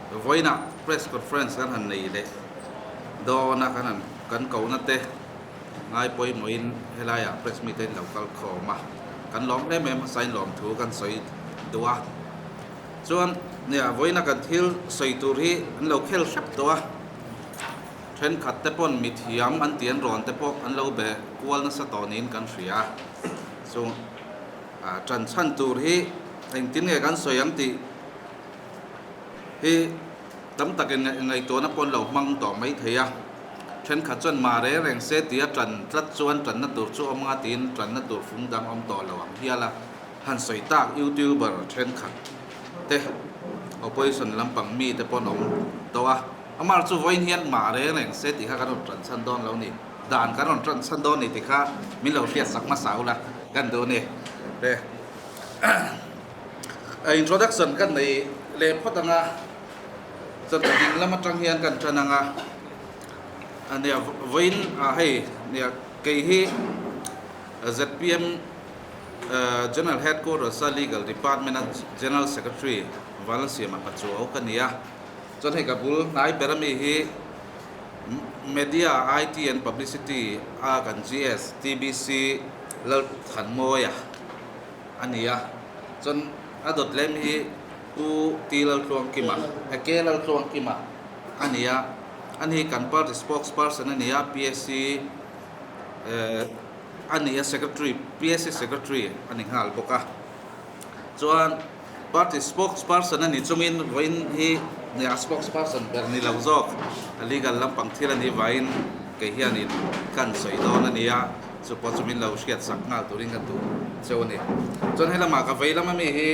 Vawiinah press conference kan han nei leh dawn a, kan han kan kohna te ngai pawimawhin helaiah press meet a in lo kal khawm a, kan lawm em em hmasain lawmthu kan sawi duh a. Chuan nia vawiina kan thil sawi tur hi an lo khel hrep tawh a, thenkhat te pawn mithiam an tih an rawn te pawh an lo be kual nasa tawh niin kan hria a, chu tan chhan tur hi engtin nge kan sawi ang tih hi tam takin ngaihtuahna pawh an lo hmang tawh mai thei a, thenkhat chuan mah reng reng se tia tan tlat chuan tanna tur chu awm anga tiin tanna tur fung dang awm tawh lo ang hial a. Han sawi tak youtuber thenkhat te opposition lampang mi te pawh an awm tawh a, amah chu vawiin hian mah reng reng se tih kha kan rawn tan chhan dawn lo ni, dan kan rawn tan chhan dawn ni tih kha min lo hriat sak hmasa ula kan duh a ni. Le introduction kan nei leh phawt ang a, chuan ka ding lam atang hian kan tan ang a, nia vawiin ah hei nia kei hi zpm General Headquarters a Legal Department a General Secretary Vanlalsiama Pachuau ka ni a. Chuan hei ka bul hnai ber ami hi Media, IT and Publicity a kan GS TBC Lalthanmawia a ni a. Chuan a dawt lem hi Pu T Laltluangkima, K Laltluangkima a ni a. Ani hi kan party spokesperson a ni a, PSC a ni a, Secretary, PSC Secretary a ni nghal bawk a. Chuan Party Spokesperson a ni chungin vawiin hi a Spokesperson ber ni lo zawk, legal lampang thil a nih vangin kei hianin kan sawi dawn a ni a, chu pawh chu min lo hriat sak nghal turin ka duh cheu a ni. Chuan helamah ka vei lam ami hi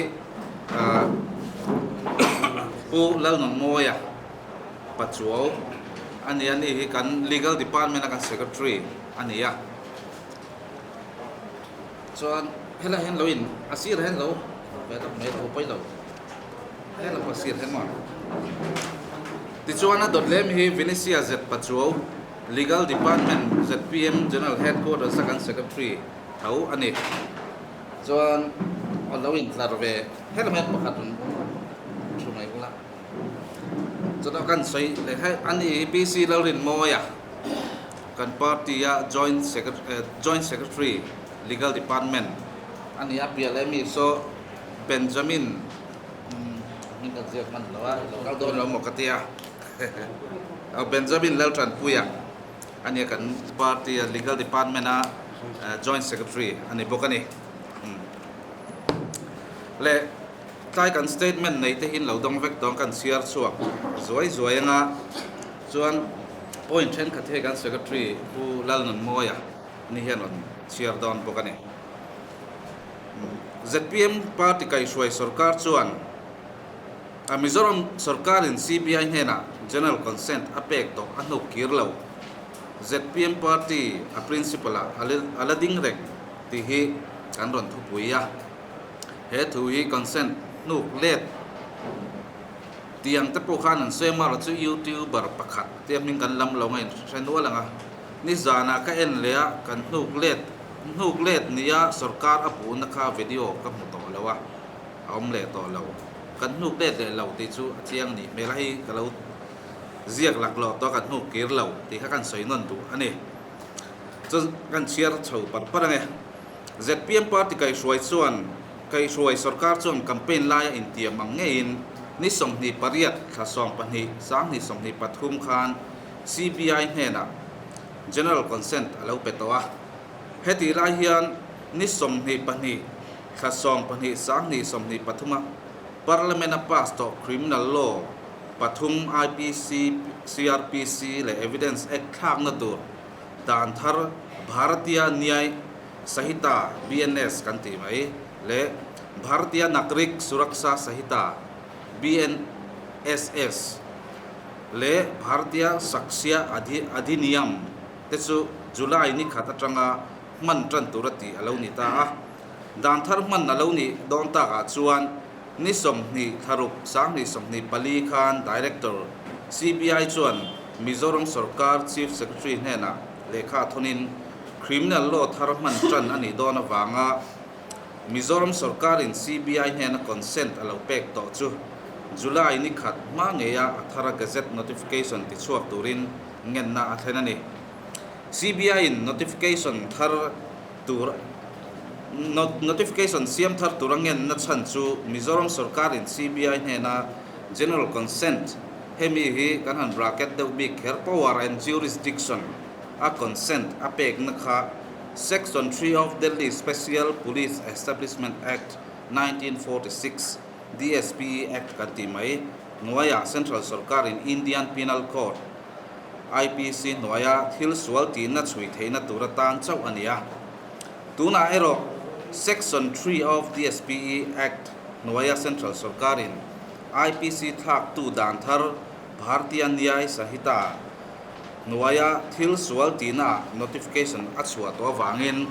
Pu Lalnunmawia Pachuau a ni a, ni hi kan Legal Department a kan Secretary a ni a. Chuan helai hian lo in a sirah hian lo ve tak mai lo pawi lo helai pawh a sir hian maw tichuan a dawt lem hi Venetia Z Pachuau Legal Department zpm General Headquarters a kan Secretary tho a ni chuan a lo in tlar ve helai hian pakhat rawn thu mai bula chuan a kan sawi leh hei a ni hi PC Lalrinmawia. Kan party a Joint Joint Secretary Legal Department a ni a, piah leh mi saw Benjamin hming kan ziak hman lo a, ilo kal dawn lo maw ka tia Benjamin Laltanpuia a ni a, kan party a Legal Department a Joint Secretary a ni bawk a ni. Leh tlai kan statement nei te hi in lo dawng vek tawng kan chhiar chhuak zuai zuai anga chuan Point thenkhat hi kan Secretary Pu Lalnunmawia ni hian rawn chhiar dawn bawk a ni. Zpm party kaihhruai sorkar chuan a Mizoram sorkarin CBI hnenah General Consent a pek tawh a hnuk kir lo. Zpm party a principle ah a la ding reng tih hi kan rawn thupui a. He thu hi consent hnuk let. Tiang te pawh khan an sawi a, chu youtuber pakhat te hming kan lam lo ngaih hre nual ang a, nizanah ka en leh a, kan hnuk let hnuk let nia sorkar a puhna kha video ka hmu tawh lo a, a awm leh tawh lo. Kan hnuk let leh lo tih chu a chiang a nih hmel a, hei ka lo ziak laklawh tawh a, kan hnuk kir lo tih kha kan sawi nawn duh a ni. Chu kan chhiar chho par par ang e. Zpm party kaihhruai chuan Kaihhruai sorkar chuan campaign laia intiam ang ngeiin ni 28 thla 12 2023 khan CBI hnenah General Consent a lo pe tawh a. Hetih lai hian ni 22 thla 12 2023 a Parliament a pass tawh Criminal Law pathum IPC, CrPC leh Evidence Act thlakna tur dan thar Bharatiya Nyay Sahita, BNS, kan tih mai leh Bharatiya Nagrik Suraksha Sahita, BNSS, leh Bharatiya Sakshya Adhiniyam te chu July ni khat atanga hman tan tur a tih a lo ni ta a. Dan thar hman a lo nih dawn takah chuan ni 20 thlaruk 2024 khan Director CBI chuan Mizoram Sorkar Chief Secretary hnenah lehkha thawnin Criminal law thar hman tan a nih dawn avanga Mizoram sorkarin CBI hnena consent a lo pek tawh chu July ni khat hma ngeia a thara gazette notification tichhuak turin ngenna a thlen a ni. CBI-in notification thar tur notification siam thar tura ngenna chhan chu Mizoram sorkarin CBI hnena General Consent, hemi hi kan han bracket deuh bik kher, power and jurisdiction a consent a pekna kha Section 3 of Delhi Special Police Establishment Act, 1946, DSPE Act kan tih mai, hnuaiah Central sorkarin Indian Penal Code, IPC hnuaia thil sual tihna chhui theihna tur atan chauh a ni a. Tunah erawh Section 3 of DSPE Act hnuaia Central sorkarin IPC thlaktu dan thar Bhartiya Nyay Sanhita hnuaia thil sual tihna notification a chhuah tawh avangin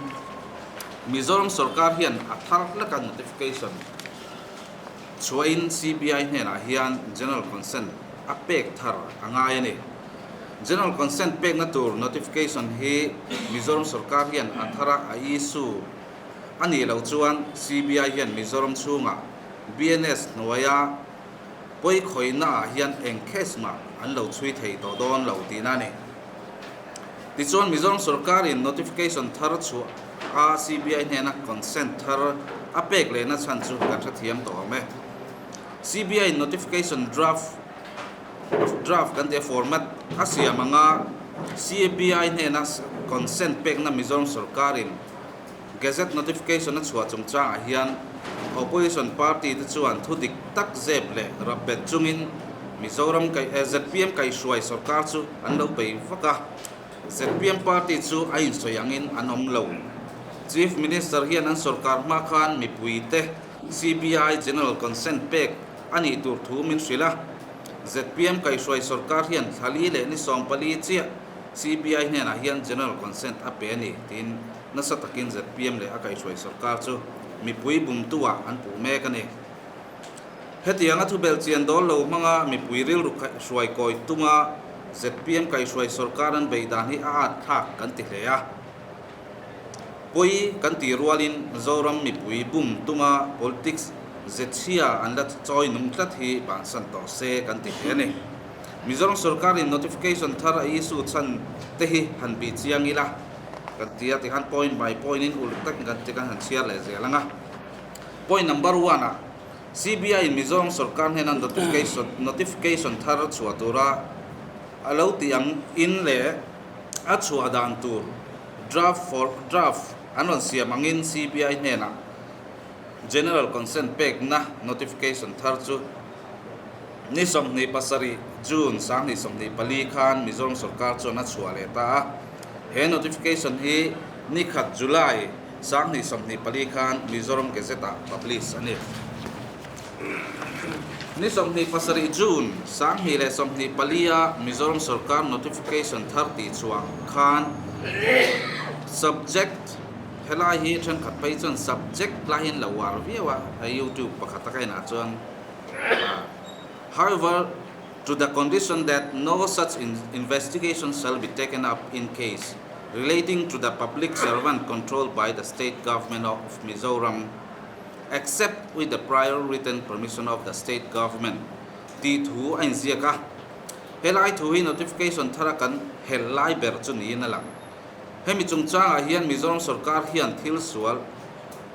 Mizoram sorkar hian a thar hleka notification chhuahin CBI hnenah hian General Consent a pek thar a ngai a ni. General Consent pekna tur notification hi Mizoram sorkar hian a thara a issue a nih loh chuan CBI hian Mizoram chhungah BNS hnuaia pawikhawihna ah hian eng case mah an lo chhui thei tawh dawn lo tihna a ni. Tichuan Mizoram sorkarin notification thar chhuah a CBI hnena consent thar a pek lehna chhan chu kan hrethiam tawh awm e. CBI notification draft draft kan tih a format a siam anga CBI hnena consent pekna Mizoram sorkarin Gazette notification a chhuah chungchangah hian opposition party te chuan thu dik tak zep leh rap bet chungin Mizoram zpm kaihhruai sorkar chu an lo bei vak a, zpm party chu a insawi angin an awm lo. Chief Minister hian an sorkar hma khan mipuite CBI General Consent pek a nih tur thu min hrilh a, zpm kaihhruai sorkar hian thlali leh ni 14 chiah CBI hnenah hian General Consent a pe a ni tiin nasa takin zpm leh a kaihhruai sorkar chu mipui bumtuah an puh mek a ni. Hetianga thubelh chian dawl lo hmanga mipui rilru hruai kawi tuma zpm kaihhruai sorkar an beih dan hi a at thlak kan ti hle a. Pawi kan tih rualin Zoram mipui bum tuma politics ze chhia an la chawi nung tlat hi bansan tawh se kan ti hle a ni. Mizoram sorkarin notification thar a issue chhan te hi han bih chiang ila kan ti a, tikhan point by point in uluk takin kan ti kan han chhiar leh zel ang a. Point number one ah CBI in Mizoram sorkar hnena notification notification thar chhuah tura a lo tih ang in leh a chhuah dan tur Draft for Draft an rawn siam angin CBI hnenah General Consent pekna notification thar chu ni 27 June 2024 khan Mizoram sorkar chuan a chhuah leh ta a. He notification hi ni khat July 2024 khan Mizoram Gazette-ah publish a ni. Ni 27 June 2024-a Mizoram sorkar notification thar tih chhuah khan subject helai hi thenkhat phei chuan subject lai hi an lo uar viau a, hei youtube pakhat a ka enah chuan However, to the condition that no such investigation shall be taken up in case relating to the public servant controlled by the state government of Mizoram except with the prior written permission of the state government tih thu a inziak a. Helai thu hi notification thara kan hel lai ber chu niin a lang. Hemi chungchangah hian Mizoram sorkar hian thil sual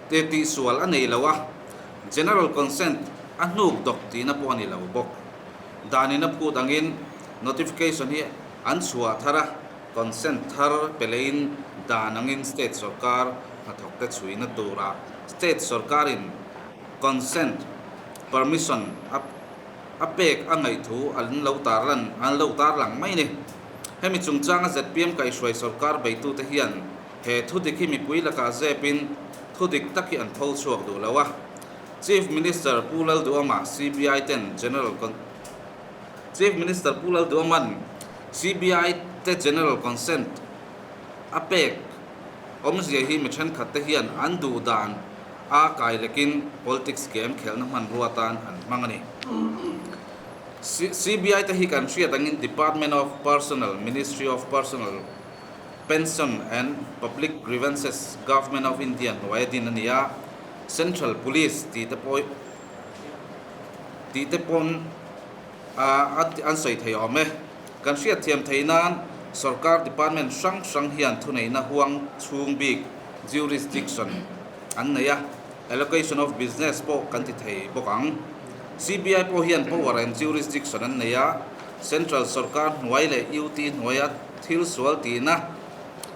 te tih sual a nei lo a, general consent a hnuk dawk tihna pawh a ni lo bawk. Danin a phut angin notification hi an chhuah thar a, consent thar pe leiin dan angin state sorkar hnathawkte chhuina turah State sorkarin consent, permission, a a pek a ngaih thu an lo tarlan an lo tarlang mai a ni. Hemi chungchanga zpm kaihhruai sorkar beitute hian he thudik hi mipui lakah zepin thudik tak hi an pho chhuak duh lo a. Chief Minister Pu Lalduhama CBI ten General Chief Minister Pu Lalduhama'n CBI te General Consent a pek Awmzia hi mi thenkhat te hian an duh dan a kai lekin politics game khelhna hmanrua atan an hmang a ni. CBI te hi kan hriat angin Department of Personnel, Ministry of Personnel, Pension and Public Grievances, Government of India hnuaia din a ni a, Central Police tih te pawh. Tih te pawn an sawi thei awm e. Kan hriatthiam theih nan sorkar department hrang hrang hian thuneihna huang chhung bik, jurisdiction, an nei a, allocation of business pawh kan ti thei bawk ang. CBI pawh hian power and jurisdiction an nei a, central sorkar hnuai leh UT hnuaia thil sual tihna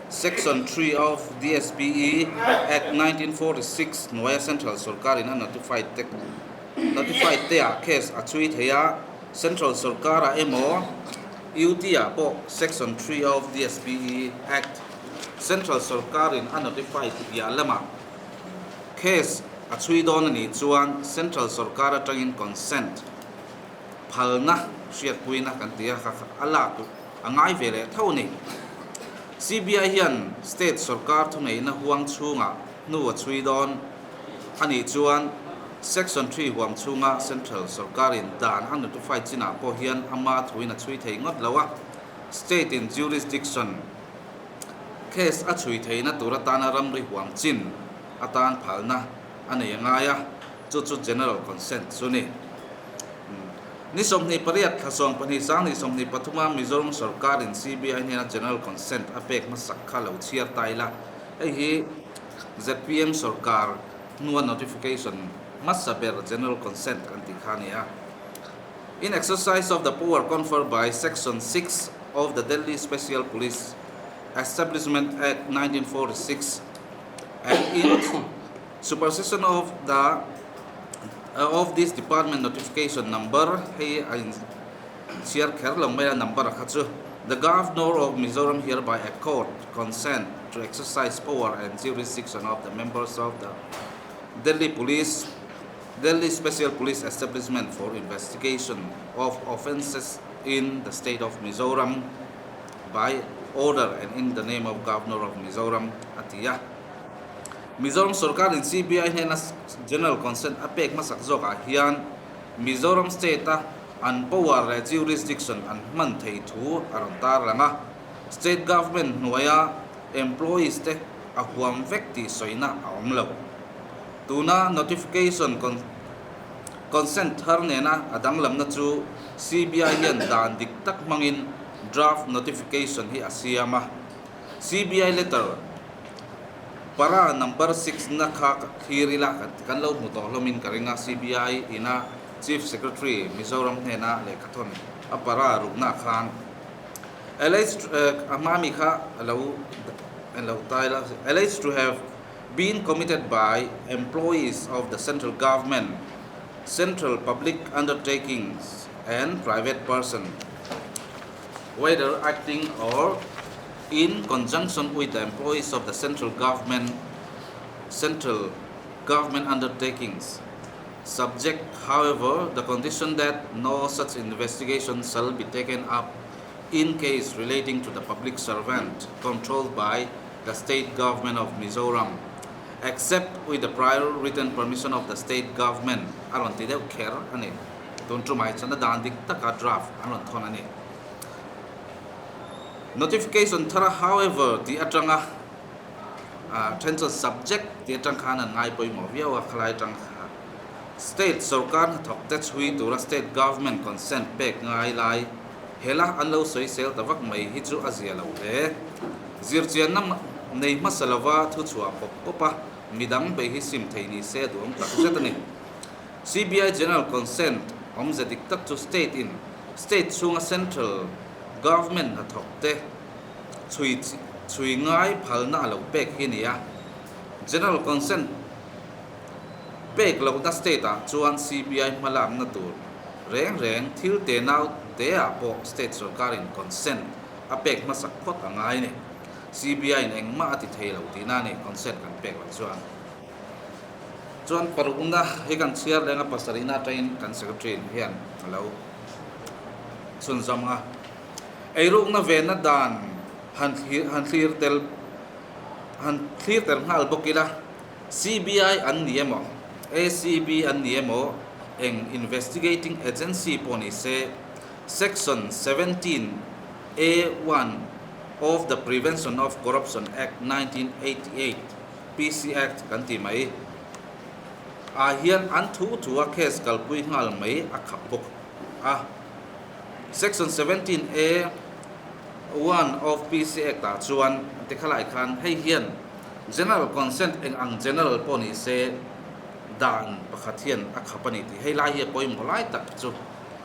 Section 3 of DSPE Act 1946 hnuaia central sorkarin a notified te Notified te ah case a chhui thei a, Central sorkar ah emaw UT ah pawh Section 3 of DSPE Act Central sorkar in a notified piah lamah case a chhui dawn a nih chuan Central sorkar atangin consent phalna hriatpuina kan ti a, a lak a ngai ve leh tho a ni. CBI hian State sorkar thuneihna huang chhungah hnu a chhui dawn. A nih chuan Section 3 huam chhunga Central sorkarin dan a notify chinah pawh hian ama thuin a chhui thei ngawt lo a, State in jurisdiction case a chhui theihna tur atana ramri huam chin atan phalna a nei a ngai a, chu chu General Consent chu ni. Ni 28 thla 12 2023 a Mizoram sorkarin CBI hnena General Consent a pek hmasak kha lo chhiar ta ila, hei hi zpm sorkar hnua notification hmasa ber General Consent kan tih kha a ni a. In exercise of the power conferred by Section 6 of the Delhi Special Police Establishment Act 1946 and in supersession of the of this department notification number hei a in chhiar kher lo mai a number kha chu The Governor of Mizoram hereby accord consent to exercise power and jurisdiction of the members of the Delhi Police Delhi Special Police Establishment for investigation of offences in the state of Mizoram by order and in the name of Governor of Mizoram a ti a. Mizoram sorkarin CBI hnena General Consent a pek hmasak zawkah hian Mizoram state-a an power leh jurisdiction an hman thei thu a rawn tar lang a, state government hnuaia employees te a huam vek tih sawina a awm lo. Tuna notification consent thar nena a danglamna chu CBI hian dan dik tak hmangin draft notification hi a siam a, CBI letter para number 6 na kha thlir ila kan lo hmu tawh hlawmin ka ring a, CBI ina Chief Secretary Mizoram hnena lehkhathawn a para rukna khan alleged a hma mi kha a lo lo tai la alleged to have been committed by employees of the central government, central public undertakings and private person whether acting or in conjunction with the employees of the central government, central government undertakings. Subject, however, the condition that no such investigation shall be taken up in case relating to the public servant controlled by the state government of Mizoram, except with the prior written permission of the state government a rawn ti deuh kher a ni. Tun tumah hi chuan a dan dik taka draft an rawn thawn a ni. Notification thara however tih atanga Then chuan subject tih atang khan an ngai pawimawh viau a, khalai atang kha state sorkar hnathawk te chhui tura state government consent pek ngai lai hela an lo sawi sel ta vak mai hi chu a zia lo hle. Zirchianna nei hmasa lova thu chhuah pawp pawp a, midang bei hi sim thei ni se duhawm tak zet a ni. CBI general consent awmze dik tak chu state in state chhunga central government hnathawk te chhui chhui ngai phalna a lo pek hi a ni a. General Consent pek lohna state ah chuan CBI hmalakna tur reng reng thil te nau te ah pawh state sorkarin consent a pek hmasak phawt a ngai a ni. CBI in engmah a ti thei lo tihna a ni consent kan pek loh chuan. Chuan parukna hi kan chhiar leng a pasarihna atangin kan secretary hian a lo chhunzawm a. Eirukna venna dan han han thlir tel han thlir tel nghal bawk ila, CBI an ni emaw, ACB an ni emaw, eng investigating agency pawh ni se, Section 17 A 1 of the Prevention of Corruption Act 1988, PC Act kan ti mai. Ah hian an thu thu a case kalpui nghal mai a khap bawk a. Section 17 A 1 of PC Act ah chuan ti khalai khan hei hian General Consent eng ang General pawh ni se dan pakhat hian a khap a ni tih hei lai hi a pawimawh lai tak chu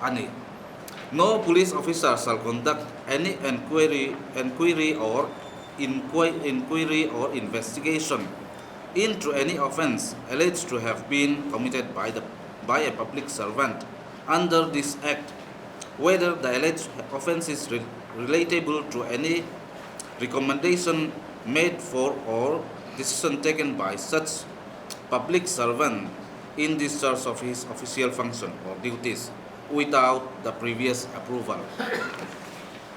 a ni. No police officer shall conduct any enquiry enquiry or inquiry or investigation into any offence alleged to have been committed by the by a public servant under this Act whether the alleged offence is relatable to any recommendation made for or decision taken by such public servant in discharge of his official function or duties without the previous approval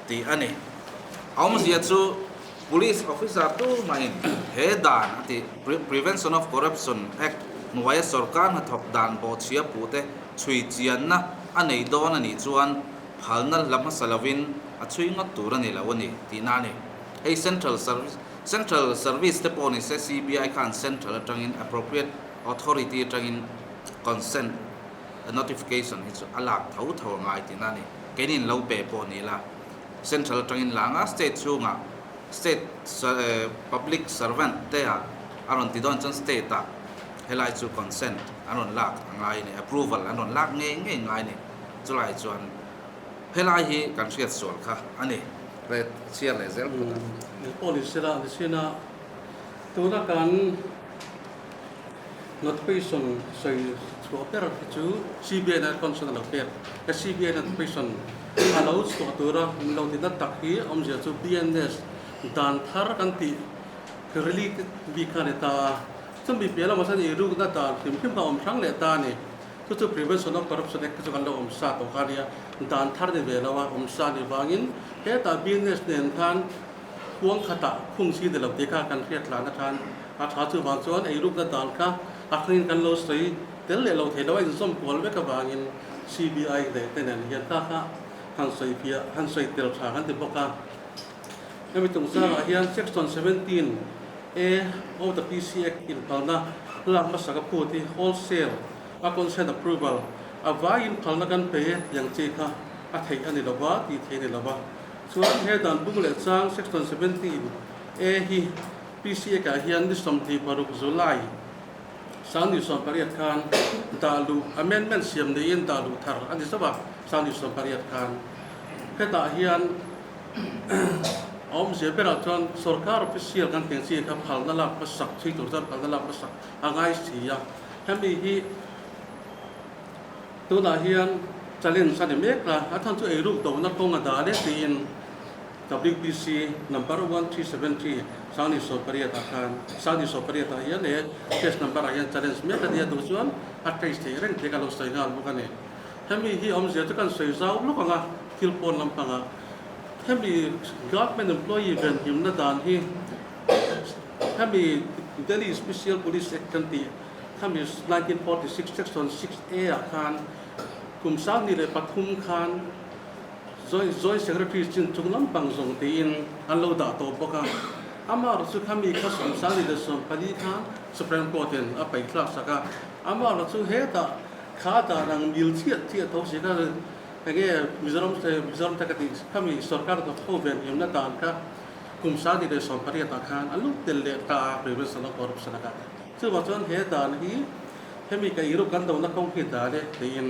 tih a ni. A awmzia chu Police officer tumahin he dan a tih Prevention of Corruption Act hnuaia sorkar hnathawk dan bawhchhia puhte chhui chianna a nei dawn a nih chuan phalna la hmasa lovin a chhui ngawt tur a ni lo a ni tihna a ni. Hei Central Service Central Service te pawh ni se CBI khan Central atangin appropriate authority atangin consent notification hi chu a lak tho tho a ngai tihna a ni. Keinin lo pe pawh ni la Central atangin la anga State chhungah State Public Servant te ah a rawn ti dawn chuan State ah helai chu consent an rawn lak a ngai a ni, approval an rawn lak ngei ngei ngai a ni. Chulai chuan helai hi kan hriat sual kha a ni. Red chhiar leh zel phawt ang. Engpawh ni sela ni sina tuna kan notification sawi chhuah ber hi chu CBI na consent a lo pek. He CBI notification a lo chhuah tura min lo ti nat tak hi awmzia chu BNS dan thar kan tih related bik kha a ni ta a. Chumi piah lamah chuan eirukna dan hrim hrim kha a awm hrang leh ta a ni. Chu chu Prevention of Corruption Act te chu kan lo awm sa tawh kha a nia, dan thar ni ve lo a, awm sa ni vangin hetah business nen khan huang khatah khung si ni lo tih kha kan hriat tlan athan a tha. Chuvang chuan eirukna dan kha a hrangin kan lo sawi tel leh lo thei lo a, inzawm kual vek avangin CBI leh te nen hian kha kha han sawi fiah, han sawi tel tha kan ti bawk a. Hemi chungchangah hian Section 17 A of the PC Act inphalna lak hmasa ka phut hi wholesale a consent approval a vaiin phalna kan pe tiang chi kha a theih a ni lo va tih theih a ni lo va. Chuan he dan bung leh chang Section 17 A hi PC Act ah hian ni 26 July 2018 khan dah luh amendment siam niin dah luh thar a ni zauh a, 2018 khan hetah hian A awmzia berah chuan sorkar official kan tih ang chi kha phalna lak hmasak chhui tur chuan phalna lak hmasak a ngai si a. Hemi hi tunah hian challenge a ni mek a, a chhan chu eiruk dohna kawng a dah leh tiin WPC number 1373 28 ah khan 28 ah hian he case number ah hian challenge mek a nia duh chuan a trace theih reng thei ka lo sawi nghal bawk a ni. Hemi hi awmzia chu kan sawi zau lawk ang a, thil pawn lampangah hemi government employee venhimna dan hi hemi Delhi Special Police Act kan tih khami 1946 section 6A ah khan kum 2003 khan Joint Secretary chin chung lampang zawng tiin an lo dah tawh bawk a. Amaherawhchu chu khami kha 2014 khan Supreme Court in a paih thlak sak a. Amaherawhchu chu hetah Kha dan ang mil chiah chiah tho si kha enge Mizoram Mizoram te ka tih khami sorkar hnathawk ho ven himna dan kha kum 2018 ah khan a lut tel leh ta a prevention of corruption a kha chuvang chuan he dan hi hemi ka iru kan dona kawng hi dan e tiin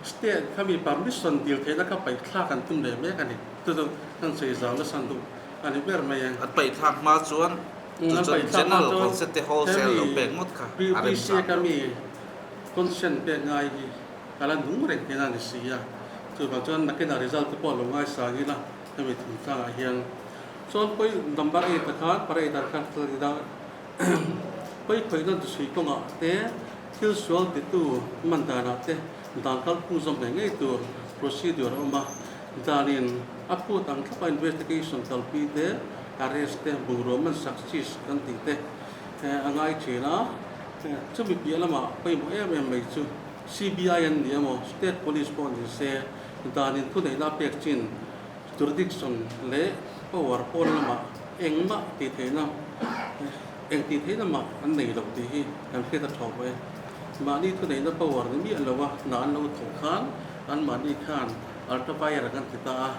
state khami permission dil theihna kha paih thlak an tum leh mek a ni chu chu kan sawi zau nasa duh a ni ber mai e. An paih thlak hma chuan chu chuan general consent te wholesale lo pek ngawt kha a remchang lo. Consent pek ngai hi ka la nung reng thin a ni si a, chuvang chuan nakinah result te pawh a lo ngaisang ila hemi thingtlangah hian chuan pawi number eight ah khan para eight ah khan pawi khawihna duhsui kawngah te thil sual titu man danah te dan kalphung zawm ngei ngei tur procedure a awm a, danin a phut ang thlapa investigation kalpui te arrest te bungrua man sak seize kan tih te a ngai thin a. Chumi piah lamah pawimawh em em mai chu CBI an ni emaw State Police pawh ni se danin thuneihna a pek chin jurisdiction leh power pawn lamah engmah tih theihna eng tih theihna mah an nei lo tih hi kan hriat a tha awm e. Mahni thuneihna power ni miah lo a hna an lo thawh khan anmahni khan ultra vire kan ti ta a,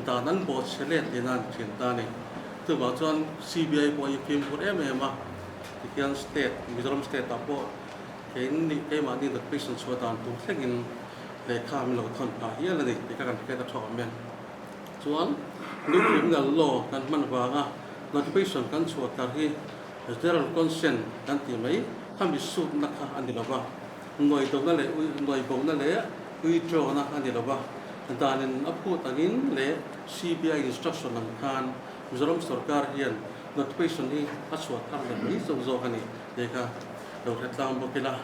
dan an bawh chhe let leh nan thian ta a ni. Chuvang chuan CBI pawh hi fimkhur em em a, tikhian state, Mizoram state ah pawh keini keimahni notification chhuah dan tur thlengin lehkha min lo thawn phah hial a ni tih kha kan hriat a tha awm e. Chuan new criminal law kan hman vanga notification kan chhuah tar hi General consent kan tih mai khami sutna kha a ni lo va, nuaidona leh nuaibona leh withdraw-na a ni lo va, danin a phut angin leh CBI instruction ang khan Mizoram sorkar hian notification hi a chhuah thar leh mai zawk zawk a ni tih kha lo hre tlang bawk ila.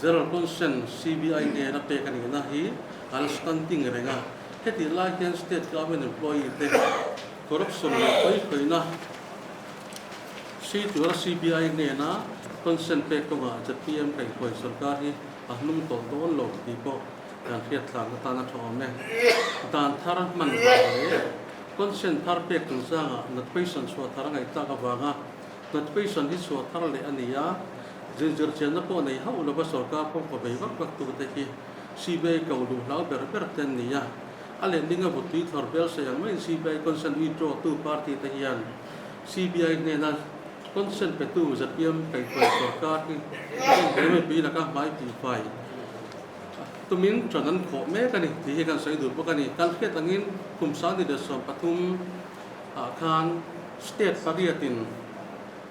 General consent CBI nena pek a nihna hi a la stunting reng a, hetih lai hian state government employee te corruption leh pawikhawihna, Hri tura CBI hnena consent pek kawngah zpm kaihhruai sorkar hi a hnung tawh dawn lo tih pawh kan hriat tlan atan a tha awm e. Dan thar hman vang leh consent thar pek chungchangah notification chhuah thar a ngaihtlak avanga notification hi chhuah thar leh a ni a, zinzirchianna pawh nei hauh lova sorkar kawngka bei vak vak tute hi CBI ko luh hlau ber ber te an ni a. A lehlinga vutui thlawr bel sawi ang maiin CBI consent withdraw tu party te hian CBI hnena consent petu zpm kaihhruai sorkar hi he mipui laka hmai tihfai tumin ṭan an khawh mek a ni tih hi kan sawi duh bawk a ni. Kan hriat angin kum 2013 ah khan state pariatin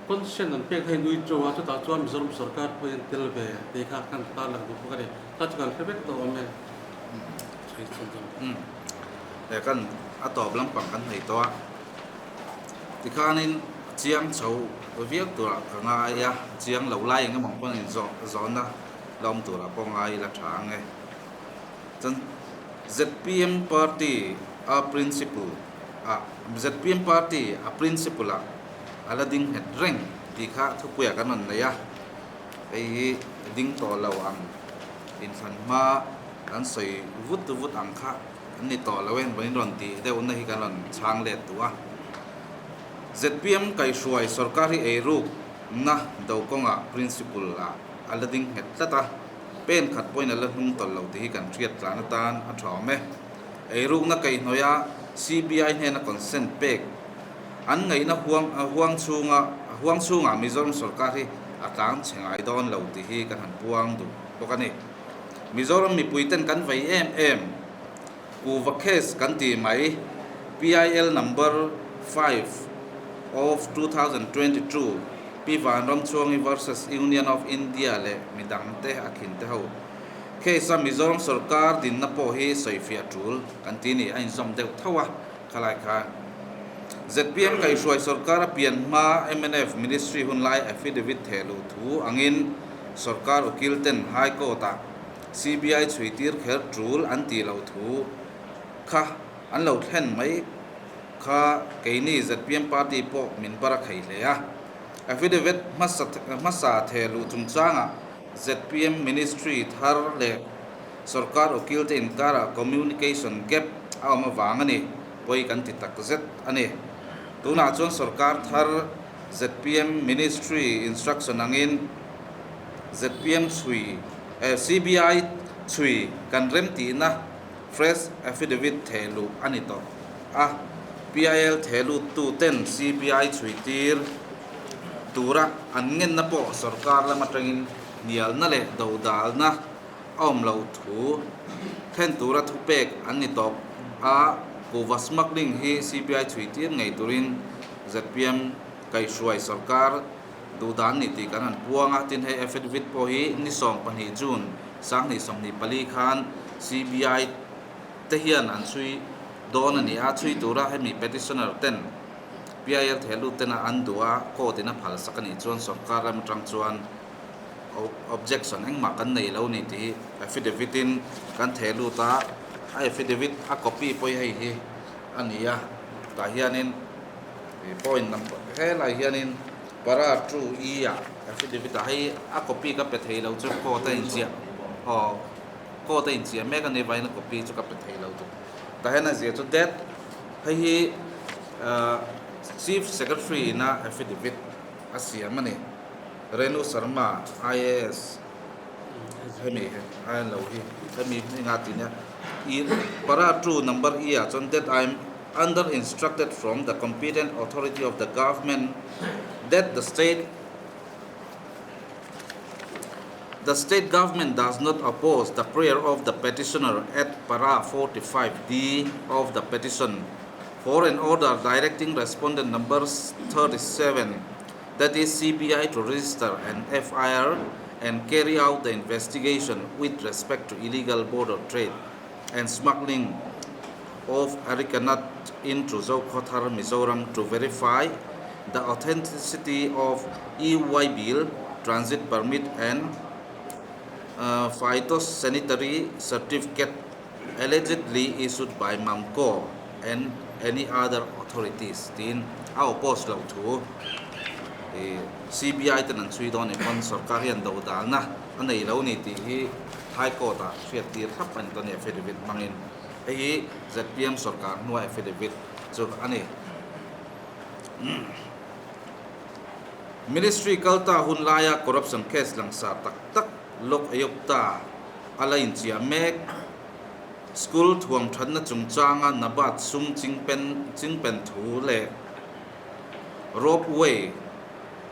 consent an pek na hi withdraw a, chutah chuan Mizoram sorkar pawhin tel ve tih kha kan tarlang duh bawk a ni. Kha chu kan hre vek tawh awm e. He kan a tawp lampang kan hnaih tawh a, tikhanin chiang chho viau turah ka ngai a, chiang lo lai eng emaw pawn in zawh zawhna la awm turah pawh ngai ila tha ang e. Chuan zpm party a principle ah zpm party a principle ah a la ding nghet reng tih kha thupuiah kan rawn nei a, hei hi ding tawh lo ang inthlan hma. Kan sawi vut vut ang kha an ni tawh lo em vawiin rawn tih deuhna hi kan rawn chhang let duh a. Zpm kaihhruai sorkar hi eirukna do kawngah principle ah a la ding nghet tlat a, pen khat pawhin a la hnung tawlh lo tih hi kan hriat tlan atan a tha awm e. Eirukna kaihhnawih a CBI hnena consent pek an ngaihna huang huang chhunga huang chhungah Mizoram sorkar hi a tlang chhe ngai dawn lo tih hi kan han puang duh bawk a ni. Mizoram mipuiten kan vei em em. Kuva case kan ti mai, PIL number 5 of 2022, Pi Vanramchhuangi versus Union of India leh midangte a khin te ho. Case a Mizoram sorkar dinna pawh hi sawifiah tul kan ti ni, a inzawm deuh tho a khalai khan. Zpm kaihhruai sorkar a pian hma mnf ministry hunlai affidavit thehluh thu angin Sorkar ukil ten High Court ah CBI chhui tir kher tul an tih loh thu kha an lo thlen mai kha keini zpm party pawh min bar a khei hle a. Affidavit hmasa hmasa theh luh chungchangah zpm ministry thar leh sorkar ukil te inkarah communication gap a awm avang a ni pawi kan ti tak zet a ni. Tunah chuan sorkar thar Zpm Ministry instruction angin zpm chhui eh CBI chhui kan remtihna fresh affidavit theh luh a ni tawh a, PIL theh luttu ten CBI chhui tir tura an ngenna pawh sorkar lam atangin hnialna leh dodalna a awm loh thu thlen tura thupek an ni tawh a, kuhva smuggling hi CBI chhui tir ngei turin Zpm kaihhruai sorkar duhdan ni tih kan han puang a, tin hei affidavit pawh hi ni 12 June 2024 khan CBI te hian an chhui dawn a ni a, chhui tura hemi petitioner ten PIL thehlut tena an duh a, court in a phalsak a nih chuan sorkar lam atang chuan objection engmah kan nei lo ni tih hi affidavit in kan thehlut a, a affidavit a copy pawh hi hei hi a ni a, tah hianin point number helai hianin para two e ah affidavit ah hei a copy ka pe thei lo chu court a inziah aw court a inziah mek a ni vawiin a copy chu ka pe thei lo chu tah hian a ziah chu that hei hi ah chief secretary ina affidavit a siam a ni Renu Sharma IAS. Hemi a lo hi hemi enga tih nia i para 2 number i ah chuan that I am under instructed from the competent authority of the government that the state The state government does not oppose the prayer of the petitioner at para 45D of the petition for an order directing respondent number 37 that is CBI to register an FIR and carry out the investigation with respect to illegal border trade and smuggling of arecanut into Zokhawthar, Mizoram to verify the authenticity of EY bill, transit permit and phytosanitary certificate allegedly issued by MAMCO and any other authorities tiin a oppose loh thu CBI ten an chhui dawn ni pawn sorkar hian do dalna a nei lo ni tih hi High Court ah hriattir thlap a ni ta ni affidavit hmangin. Hei hi zpm sorkar hnua affidavit chu a ni. Ministry kalta hun laia corruption case langsar tak tak Lok Ayukta a la inchiah mek. School thuam thatna chungchanga Nabat sum chingpen chingpen thu leh Rope way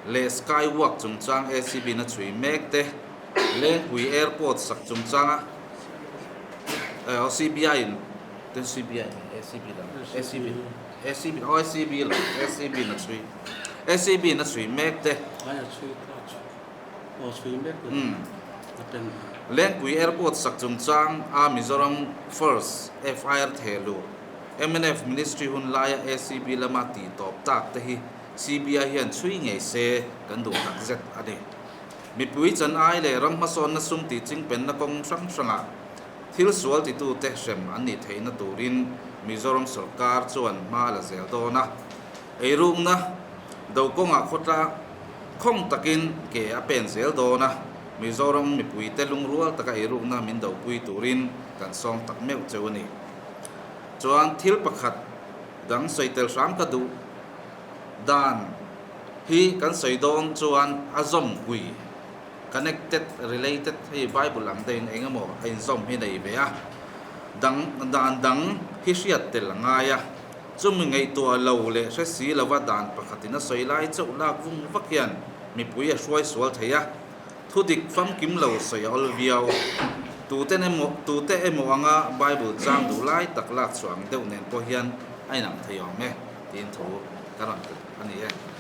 leh Sky walk chungchang ACB na chhui mek te Lengpui Airport sak chungchanga CBI in CBI ACB lam ACB ACB aw ACB lam ACB na chhui ACB na chhui mek te. Ai a chhui ta chu aw chhui mek le a pen. Lengpui Airport sak chungchang a Mizoram First FIR thehluh mnf Ministry hun laia ACB lama tih tawp tak te hi CBI hian chhui ngei se kan duh tak zet a ni. Mipui chan ai leh ram hmasawnna sum tih chingpenna kawng hrang hrangah thil sual titute hrem an nih theihna turin Mizoram sawrkar chuan hma a la zel dawn a. Eirukna do kawngah khawtlang khawng takin ke a pen zel dawn a, Mizoram mipuite lungrual taka eirukna min dopui turin kan sawm tak meuh cheu a ni. Chuan thil pakhat dang sawi tel hram ka duh dan. Hi kan sawi dawn chuan a zawm pui, connected, related, hei Bible ang deuhin eng emaw a inzawm hi nei ve a, dang dan dang hi hriat tel a ngai a, chumi ngaihtuah lo leh hre si lova dan pakhatin a sawi lai chauh lak vung vak hian mipui a hruai sual thei a, thudik famkim lo sawi a awl viau. Tuten emaw tute emaw anga Bible chang duh lai tak lak chhuah ang deuh nen pawh hian a inang thei awm e tiin thu ka rawn tel a ni e.